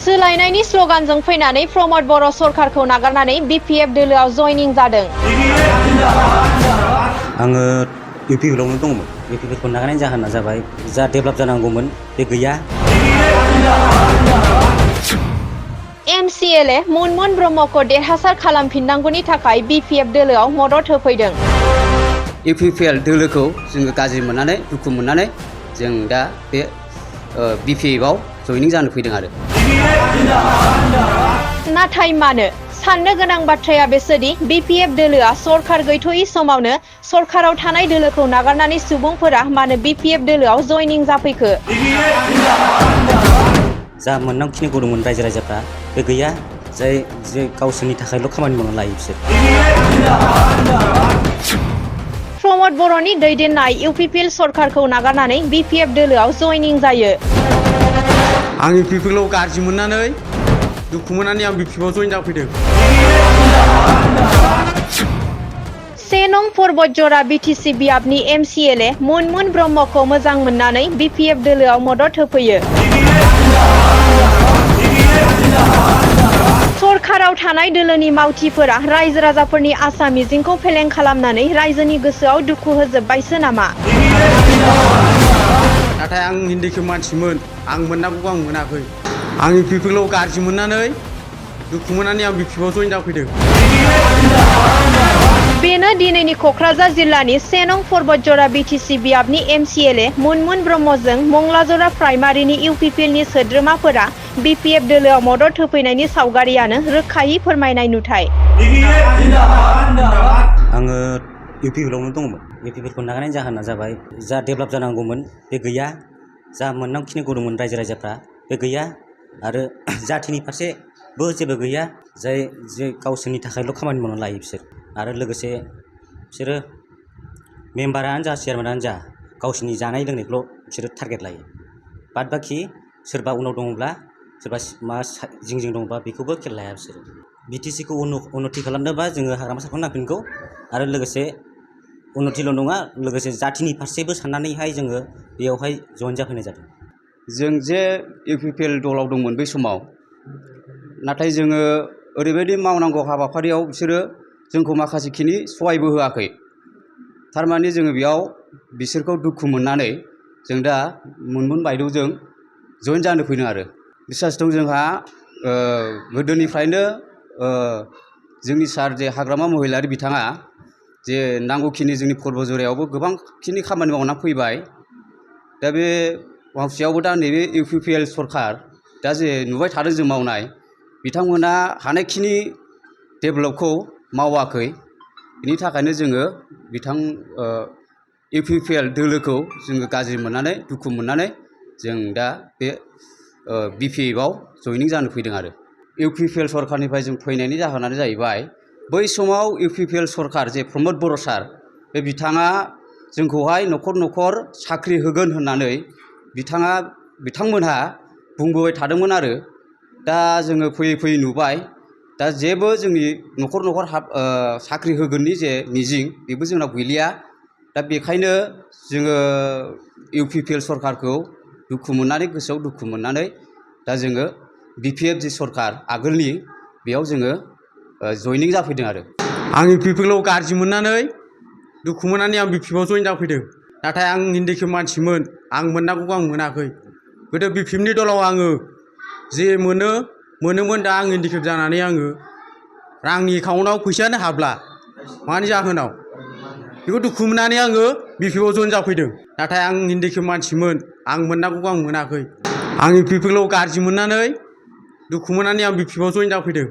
सोलायनायनि स्ल'गानजों फैनानै प्रमद बर' सरकारखौ नागारनानै बिपिएफ दोलोआव जयनिं जादों। आङो इउपिपिएलआवनो दंमोन। इउपिपिएलखौ नागारनायनि जाहोना जाबाय जा डेभेलप जानांगौमोन बे गैया। एमसिएलए मुनमुन ब्रह्मखौ देरहासार खालामफिननांगौनि थाखाय बिपिएफ दोलोआव मदद होफैदों। इउपिपिएल दोलोखौ जोङो गाज्रि मोननानै दुखु मोननानै जों दा बे बिपिएफआव जयनिं जानो फैदों आरो। नाथाय मानो? साननो गोनां बाथ्राया बेसोदि बिपिएफ दोलोआ सरकार गैथ'यै समावनो सरकाराव थानाय दोलोखौ नागारनानै सुबुंफोरा मानो बिपिएफ दोलोआव जयनिं जाफैखो? जा मोननांगौखिनिखौ दंमोन रायजो राजाफ्रा बे गैया। जाय गावसोरनि थाखायल' खामानि मावना लायो बिसोर। प्रमद बर'नि दैदेननाय इउपिपिएल सरकारखौ नागारनानै बिपिएफ दोलोआव जयनिं जायो। आं इउपिपिएलआव गाज्रि मोननानै दुखु मोननानै आं बिपिएफआव जयन जाफैदों। 1 नं बतझर बीटीसी बियाबनि एमसिएलए मुनमुन ब्रह्मखौ मोजां मोननानै बिपिएफ दोलोआव मदद होफैयो। सरकाराव थानाय दोलोनि मावथिफोरा रायजो राजाफोरनि आसा मिजिंखौ फेलें खालामनानै रायजोनि गोसोआव दुखु होजोब्बायसो नामा? नाथाय आं हिन्दिखौ मानसिमोन, आं मोननांगौखौ आं मोनाखै। आं इउपिपिएलआव गाज्रि मोननानै दुखु मोननानै आं बिपिएफआव जयन जाफैदों। बेनो दिनैनि क'क्राझार जिल्लानि 1 नं बतझर बीटीसी बियाबनि एमसिएलए मुनमुन ब्रह्मजों मंगलाजरा प्राइमारिनि इउपिपिएलनि सोद्रोमाफोरा बिपिएफ दोलोआव मदद होफैनायनि सावगारियानो रोखायै फोरमायनाय नुथाय। आङो इउपिपिएलआवनो दंमोन। इउपिपिएलखौ नागारनायनि जाहोना जाबाय जा डेभेलप जानांगौमोन बे गैया। जा मोननांगौखिनिखौ दंमोन रायजो राजाफ्रा बे गैया। आरो जाथिनि फारसेबो जेबो गैया। जाय गावसोरनि थाखायल' खामानि मावना लायो बिसोर। आरो लोगोसे बिसोरो मेम्बारानो जा चेयारमेनानो जा गावसोरनि जानाय लोंनायखौल' बिसोरो टारगेट लायो। बाद बाखि सोरबा उनाव दङब्ला सोरबा मा जिं दङब्ला बेखौबो खेल लाया बिसोरो। बिटिसिखौ उन्नति खालामनोबा जोङो हाग्रामा सारखौ नांफिनगौ। आरो लोगोसे उन्नतिल' नङा, लोगोसे जाथिनि फारसेबो साननानैहाय जोङो बेयावहाय जयन जाफैनाय जादों। जों जे इउपिपिएल दलाव दंमोन बै समाव, नाथाय जोङो ओरैबायदि मावनांगौ हाबाफारियाव बिसोरो जोंखौ माखासेखिनि सहायबो होआखै। थारमाने जोङो बेयाव बिसोरखौ दुखु मोननानै जों दा मुनमुन बायद'जों जयन जानो फैदों आरो। बिसास दं जोंहा गोदोनिफ्रायनो जोंनि सार जे हाग्रामा महिलारि बिथाङा जे नांगौखिनि जोंनि बतझरायावबो गोबांखिनि खामानि मावना फैबाय। दा बे मावसेयावबो दा नैबे इउपिपिएल सरकार दा जे नुबाय थादों जों मावनाय, बिथांमोना हानायखिनि डेभेलपखौ मावाखै। बिनि थाखायनो जोङो इउपिपिएल दोलोखौ जोङो गाज्रि मोननानै दुखु मोननानै जों दा बे बिपिएफआव जयनिं जानो फैदों आरो। इउपिपिएल सरकारनिफ्राय जों फैनायनि जाहोनानो जाहैबाय बै समाव इउपिपिएल सरकार जे प्रमद बर' सार, बे बिथाङा जोंखौहाय न'खर न'खर साख्रि होगोन होननानै बिथांमोनहा बुंबोबाय थादोंमोन आरो। दा जोङो फैयै फैयै नुबाय दा जेबो जोंनि न'खर साख्रि होगोननि जे मिजिं बेबो जोंनाव गैलिया। दा बेखायनो जोङो इउपिपिएल सरकारखौ दुखु मोननानै गोसोआव दुखु मोननानै दा जोङो बिपिएफ जे सरकार आगोलनि बेयाव जोङो जयनिं जाफैदों आरो। आं इउपिपिएलआव गाज्रि मोननानै दुखु मोननानै आं बिपिएफआव जयन जाफैदों। नाथाय आं हिन्दिखौ मानसिमोन, आं मोननांगौखौ आं मोनाखै। गोदो बिपिएफनि दलाव आङो जे मोनोमोन, दा आं हिन्दिकेप जानानै आङो रांनि एकाउन्टआव फैसायानो हाबला। मानि जाहोनाव बेखौ दुखु मोननानै आङो बिपिएफआव जयन जाफैदों। नाथाय आं हिन्दिकेप मानसिमोन, आं मोननांगौखौ आं मोनाखै। आं इउपिपिएलआव गाज्रि मोननानै दुखु मोननानै आं बिपिएफआव जयन जाफैदों।